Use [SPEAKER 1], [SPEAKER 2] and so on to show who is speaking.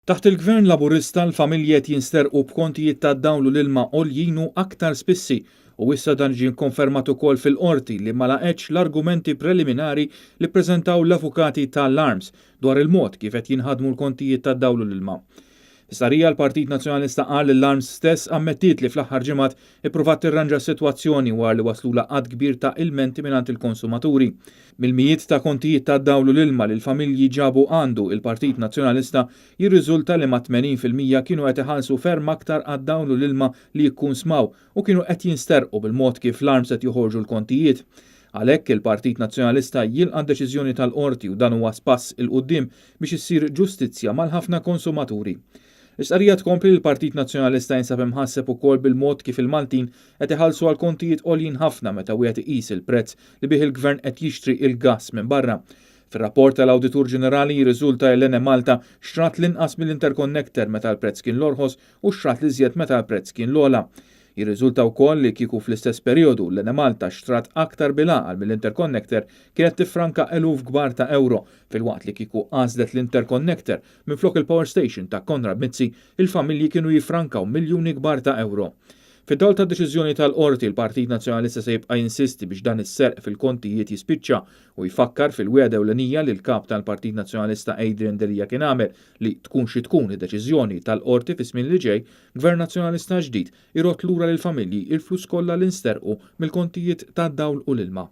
[SPEAKER 1] Taħt il-Gvern Laburista l-familji qed jinsterqu b'kontijiet tad-dawl u l-ilma għoljin u aktar spissi u issa dan ġie kkonfermat ukoll fil-Qorti li ma laqgħetx l-argumenti preliminari li ppreżentaw l-avukati ta' l-ARMS dwar il-mod kif qed jinħadmu l-kontijiet tad-dawl u l-ilma. Fi stqarrija l-Partit Nazzjonalista qal li l-ARMS stess ammettiet li fl-aħħar ġimgħat ippruvat tirranġa s-sitwazzjoni wara li waslulha għadd kbir ta' ilmenti mingħand il-konsumaturi. Mill-mijiet ta' kontijiet tad-dawl u l-ilma li l-familji ġabu għandu il-Partit Nazzjonalista jirriżulta li mat-80% kienu qed iħallsu ferm aktar għad-dawl u l-ilma li jikkunsmaw u kienu qed jinsterqu bil-mod kif l-ARMS qed joħorġu l-kontijiet. Għalhekk il-Partit Nazzjonalista jilqa' d-deċiżjoni tal-Qorti u dan huwa spass 'il quddiem biex issir ġustizzja mal-ħafna konsumaturi. L-istqarrija tkompli li l-Partit Nazzjonalista jinsab imħasseb ukoll bil-mod kif il-Maltin qed iħallsu għal kontijiet għoljin ħafna meta wieħed iqis il-prezz li bih il-Gvern qed jixtri il-gass minn barra. Fir-rapport tal-Awditur Ġenerali jirriżulta li l-Enemalta xtrat l-inqas mill-Interconnector meta l-prezz kien l-orħos u xtrat l-iżjed meta l-prezz kien l-ogħla. Jirriżulta wkoll li kieku fl-istess perjodu l-Enemalta xtrat aktar bil-għaqal mill-Interconnector kienet tiffranka eluf kbar ta' ewro filwaqt li kieku għażlet l-Interconnector minflok il-power station ta' Konrad Mizzi il-familji kienu jiffrankaw miljuni kbar ta' ewro. Fid-dawl tad-deċiżjoni tal-Qorti, il-Partit Nazzjonalista se jibqa' jinsisti biex dan is-serq fil-kontijiet jispiċċa u jfakkar fil-wegħda ewlenija li l-Kap tal-Partit Nazzjonalista Adrian Delia kien għamel li tkun xi tkun id-deċiżjoni tal-Qorti fis-smin li ġej, Gvern Nazzjonalista ġdid irodd lura lill-familji il-flus kollha li nsterqu mill-kontijiet tad-dawl u l-ilma.